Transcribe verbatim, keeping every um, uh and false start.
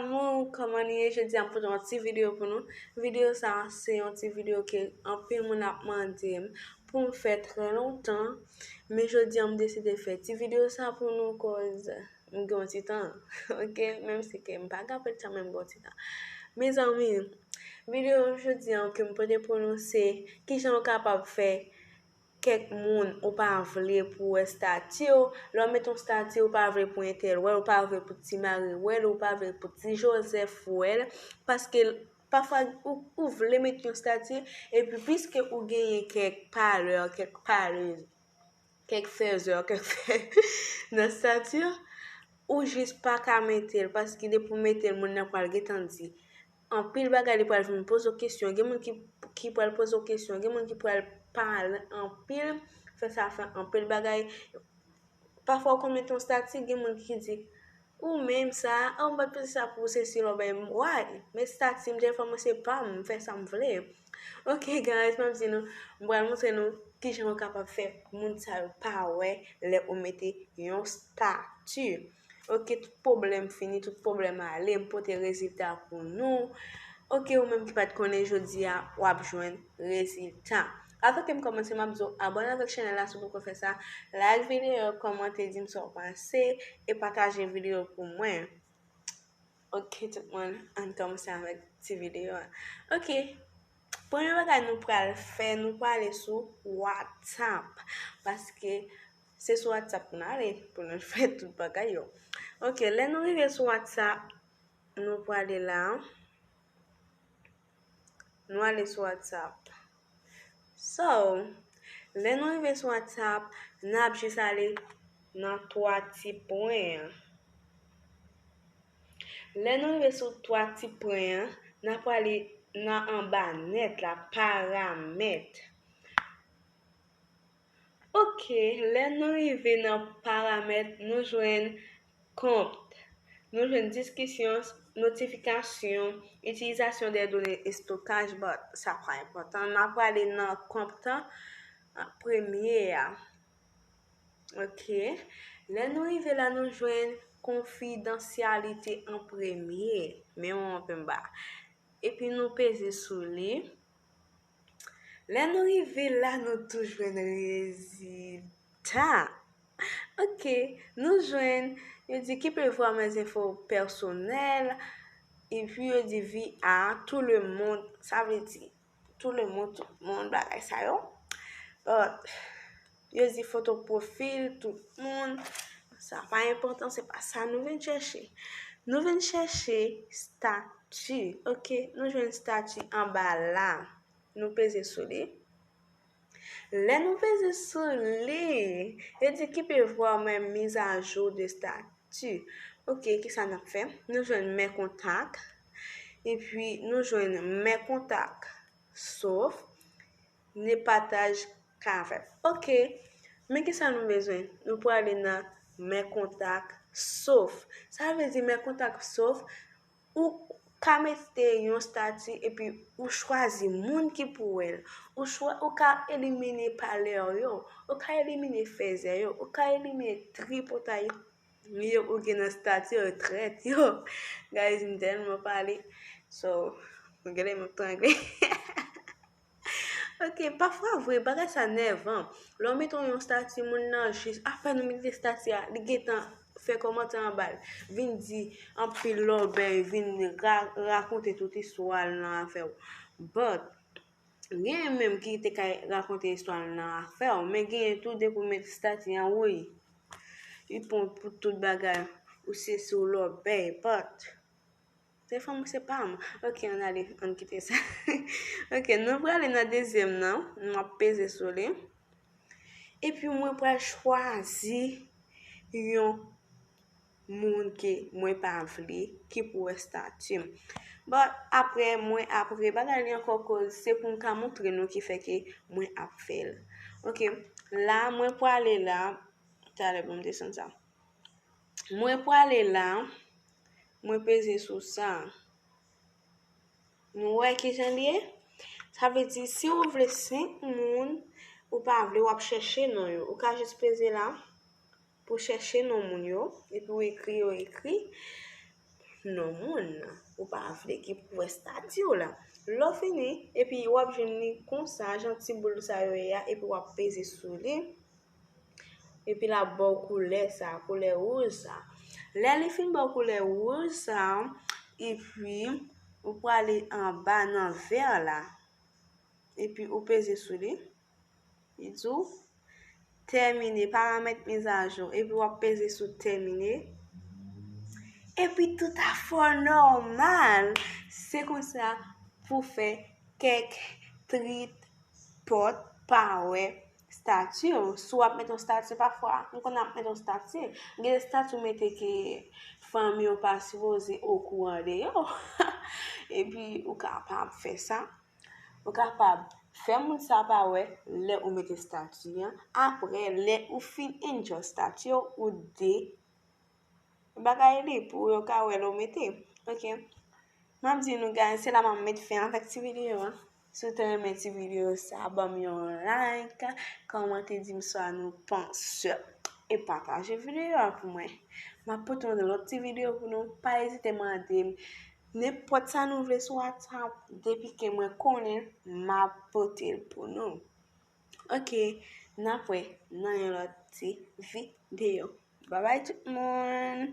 Moun, kòman nou ye? Jodi a m pote yon ti videyo pou nou. Videyo sa a se yon ti videyo ke anpil moun ap mande m pou m fè trè lontan, men jodi a m deside fè ti videyo sa a pou nou, koz m gen yon ti tan, oke? Menm si ke m pa gen anpil tan, men m gen yon ti tan. Mezanmi, videyo jodi a ke m pote pou nou se kijan w kapab fè kèk moun ou pa vle pou wè stati w. Lè w met yon stati, ou pa vle pou entèl wè l, ou pa vle pou ti mari wè l, ou pa vle pou ti Jozèf wè l, paske pafwa ou, ou vle met yon stati, epi piske ou genyen kèk palè, kèk palèz, kèk fèzè, kèk fè nan stati, ou jis pa ka mete l, paske depi w mete l, moun nan pral gentan di anpil bagay, li pral vin poze w kesyon. Gen moun ki, ki pral poze w kesyon, gen moun ki pral pale anpil, fè sa fè anpil bagay. Pafwa w konn mete yon stati, gen moun ki di, ou menm sa, a, m pa t poze sa pou ou, se si lòbèy m, why? Men stati m, telefòn mwen se pa m, m fè sa m vle. Oke, guys, m ap di nou, m pral montre nou kijan ou kapab fè moun sa yo pa wè lè ou mete yon stati. Oke, tout pwoblèm fini, tout pwoblèm ale, m pote rezilta pou nou. Oke, ou menm ki pa t konnen, jodi a, w ap jwenn rezilta. Avan ke m kòmanse, m ap di w abòne avèk chanèl la si w poko fè sa, like videyo, kòmante, di m sa w panse, e pataje videyo pou mwen. Oke, tout moun, ann kòmanse avèk ti videyo a. Oke, premye bagay nou pral fè, nou prale sou WhatsApp, paske se sou WhatsApp pou n ale, pou nou fè tout bagay yo. Oke, lè nou rive sou WhatsApp, nou prale la. Nou ale sou WhatsApp. So, lè nou rive sou WhatsApp, n ap jis ale nan twa ti pwen an. Lè nou rive sou twa ti pwen an, n ap prale nan anba nèt la, paramèt. Oke, lè nou rive nan paramèt, nou jwenn kont. Nou jwenn diskisyon, notifikasyon, itilizasyon dè done estokaj, but sa pa enpòtan. N ap prale nan kont an, an premye a. Oke. Lè nou rive la, nou jwenn konfidansyalite an premye. Men yon anpè anba. Epi nou peze sou li. Lè nou rive la, nou tou jwenn rezilta. Oke, nou jwenn, yo di qui peut voir mes infos personnelles, epi yo di vie à tout le monde, sa vle di tout le monde, tout moun, bagay sa yo. But, yo di foto pwofil tout moun, sa pa enpòtan, se pa sa nou vin chèche. Nou vin chèche stati, oke, nou jwenn stati anba la. Nou peze sou li. Lè nou peze sou li, yo di qui peut voir mes mises à jour de statut. Oke, kisa n ap fè? Nou jwenn mes contacts, epi nou jwenn mes contacts sauf ne partage qu'avec. Oke, men kisa nou bezwen? Nou prale nan mes contacts sauf. Sa vle di mes contacts sauf, ou ka mete yon stati epi ou chwazi moun ki pou wè l. Ou chwa, ou ka elimine palè yo, ou ka elimine fèzè yo, ou ka elimine tripotay yo ou gen nan stati yo, trèt yo. Guys, m tèlman pale. So, gade m ap trangle. Oke, pafwa vre, bagay sa nèvan. Lè w mete yon stati, moun nan jis, apèn ou mete stati a, li gentan fè kòmantè anba l. Vin di anpil lòbèy, vin ra-, rakonte tout istwa l nan afè w. But, genyen menm ki te ka rakonte istwa l nan afè w, men genyen tou depi w mete stati an, woy, li pran w pou tout bagay, ou se sou lòbèy, but, se fanm ou se pa m. Oke, ann ale, ann kite sa. Oke, nou prale nan dezyèm nan, m ap peze sou li. Epi mwen pral chwazi yon moun ke mwen pa vle ki pou wè stati m. But apre, mwen apre bagay li ankò, koz se pou m ka montre nou ki fè ke mwen ap fè l. Oke, la mwen prale la, talè pou m desann sa. Mwen prale la, mwen peze sou sa. Nou wè kijan li ye? Sa vle di, si ou vle senk moun, ou pa vle, w ap chèche non yo. Ou ka jis peze la pou chèche non moun yo, epi w ekri yo ekri. non moun nan. Ou pa vle ki pou wè stati w la. Lè w fini, epi w ap jwenn li konsa, jan ti boul sa yo ye a, epi w ap peze sou li. Epi l ap ba w koulè sa, koulè wouj sa. Lè li fin ba w koulè wouj sa, epi ou prale anba nan vè la. Epi ou peze sou li. Li di w tèmine, paramèt mizajou. Epi w ap peze sou tèmine. Epi toutafè nòmal. Se konsa pou fè kèk tripòt pa wè stati w. Si w ap mete yon stati, pafwa, m konn ap mete yon stati. Gen de stati w mete ke fanmi w pa sipoze okouran de yo. Epi ou kapab fè sa. Ou kapab fè moun sa pa wè lè ou mete stati an. Apre, lè ou fin enjoy stati w, ou de bagay li pou yo ka wè lè w mete. Ok. M ap di nou, guys, se la m ap met fen avèk ti videyo an. Si w te renmen ti videyo sa, ban m yon like, kòmante, di m sa nou panse. E pataje videyo a pou mwen. M ap pote yon lòt ti videyo pou nou. Pa ezite mande m nenpòt sa nou vle sou WhatsApp. Depi ke mwen konnen, m ap pote l pou nou. Ok, n ap wè nan yon lòt ti videyo. Babay tout moun!